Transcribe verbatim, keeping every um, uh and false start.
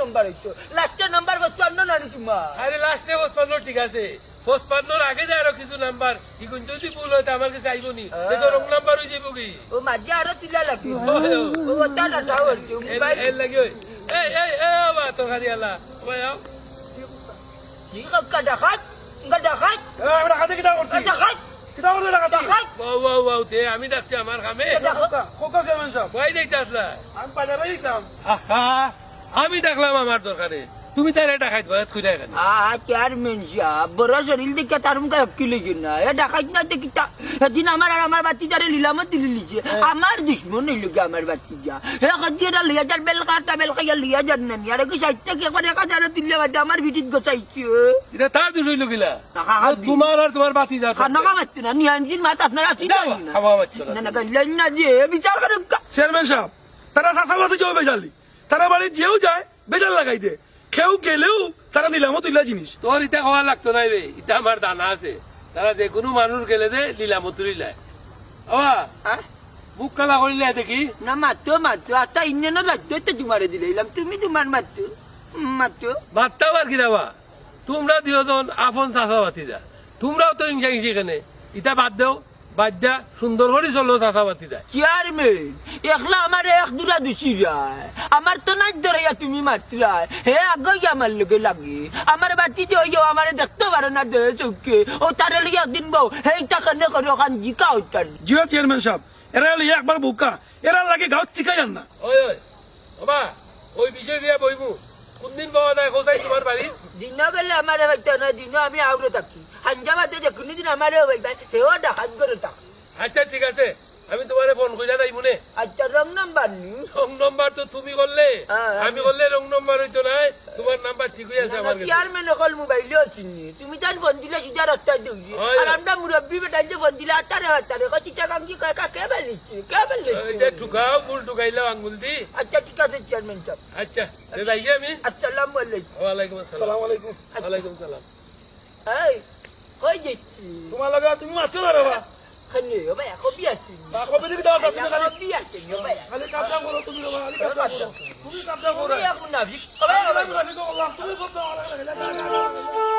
নাম্বার অইতো। লাস্টর নাম্বার পঞ্চান্ন নানি তুমার? আরে, লাস্টে পঞ্চান্ন ঠিক আছে, পঞ্চান্নর আগে যে আরো কিছু নাম্বার, ইগুন যদি ভুল অয়, তে আমার গেছে আইবো নি? তে তো রং নাম্বার অই যাইবো কি? ও, মাঝে আরো তুলা লাগে। ও, ও। ও, ওটা না, ওটা বলছি, এর, মোবাইল। এর লাগি অই। এই, এই, এই, ও বা, তরকারি আলা। ও বা, আও। কি কাকা ডাকাত? ইনকা ডাকাত? এ, আমি ডাকাতি কিতা করছি? এ, ডাকাত? কিতা করছি ডাকাতি? ডাকাত? ওয়াও, ওয়াও, ওয়াও, তে আমি ডাকছি আমার কামে। এ, ডাকাত? খোকা, খোকা চেয়ারম্যান সাব। কই যাইতে আসলা? আমি বাজারে যাইতাম। আহা, আমি ডাকলাম আমার দরকারে। তুমি তারে ডাকাইত বাজাত খুঁজে এখানে। আ, চেয়ারম্যান সাব, বড় শরীর দেখে তার মুখে হক্কি লইছে না। এ ডাকাইত না দেখি তা, সেদিন আমার আর আমার বাতিজারে লিলামত দিলি লিছে। হ্যাঁ। আমার দুশমন অইল কি আমার বাতিজা? হে কদি এটা লইয়া যার বেলকা, একটা বেলকা ইয়া লইয়া যার না নি। আর কি সাইডটা কি একবার এক হাজারও তুললে বাদে আমার ভিটিত গোছাইছে। এটা তার দুষ অইল কিলা? টাকা খাও দি। তোমার আর তোমার বাতিজা খানো খাওয়াচ্ছ না, নিয়ে আনছিন মাছ আপনারা আছি না, না, না। খাওয়া মারছো না। না, না, গাইলেন না যে, বিচার করুক। চেয়ারম্যান সাব, তারা চাচাবাতি যাও বেজালি। তারা বাড়ি যেও যায়, বেজাল লাগাই দে। কেউ গেলেও তারা নিলামো তুইলা জিনিস। তোর ইতা কওয়া লাগতো নাই বে, ইতা আমার জানা আছে। তারা যে কোনো মানুষ গেলে দে নিলামো তুলিলায়। বাবা, হ্যাঁ? মুখ কালা করিলে দেখি। না, মাতো, মাতো। আত্তা ইন্নে না যাইতো, তো তোমারে দিলাইলাম। তুমি তোমার মাতো, মাতো। মাততাম আর কি দাবা? তোমরা দুইজন আপন চাচা ভাতিজা। তোমরাও তো হিংসা হিংসি কেনে। ইতা বাদ দেও, বাদ দা, সুন্দর করি চলো চাচা ভাতিজা। চেয়ারম্যান, একলা আমারে এক দুরা দুষিরায়। আমার তো নাক ধরাইয়া তুমি মাতরায়। হে আগই আমার লগে লাগে। আমার বাতিজা অইয়াও আমারে দেখতে পারে না দে চোখে। ও তারে লইয়া একদিন বউ, হেইটা কেনে করে ওখান জিকা উঠান। জিও চেয়ারম্যান সাব, এরা অইলো একবার বোকা, এরা লাগে গাঁও ঠিকাই আর না। ওই, ওই, বাবা, ওই বিষয় নিয়ে বইমু। কোন দিন পাওয়া যায় কোথায় তোমার বাড়ি? দিনও গেলে আমারে পাইতো না, দিনও আমি আউরে থাকি। হাঞ্জা বাদে যে কোনো দিন আমারেও পাইবা, হেও ডাকাত করে থাকি। আচ্ছা, ঠিক আছে, আমি তোমারে ফোন কইরা যাইমু নে। আচ্ছা, রং নাম্বার নি? রং নাম্বার তো তুমি করলে, হ্যাঁ, আমি আমি করলে রং নাম্বার অইতো নায়। তোমার নাম্বার ঠিকই আছে না, আমার না, কাছে। চেয়ারম্যান অকল মোবাইলও চিনি। তুমি তান ফোন দিলে সিধা রাস্তায় দৌড়ি। হয়। আর আমরা মুরব্বি বেটাইলে ফোন দিলে আতারে আতারে, কয় চিটাগাঙ্গি কয়, কা-, কে বেলিছে? কে বেলিছে? এই যে ঠুকাও, ভুল ঠুকাইলাও আঙ্গুল দি। আচ্ছা, ঠিক আছে, চেয়ারম্যান সাব। আচ্ছা, তে যাই আমি। আসসালামু আলাইকুম। ওয়ালাইকুম আসসালাম। আসসালামু আলাইকুম। আচ্ছা। ওয়ালাইকুম সালাম। এই, কই যাচ্ছি? তোমার লগে তুমি মাতছো না রে বা। খালি, ও ভাই, এখন বিয়া আছি। বা, কবে দেখি দাও, তুমি খালি, এখন বিয়া আছি, ও ভাই। খালি কাম কাম করো তুমি রে বা, খালি কাম কাম করো। তুমি কাম কাম করো। তুমি এখন নাভিক। ও ভাই, ও ভাই। আমি খালি তো বললাম, তুমি বলতে আমার লাগে।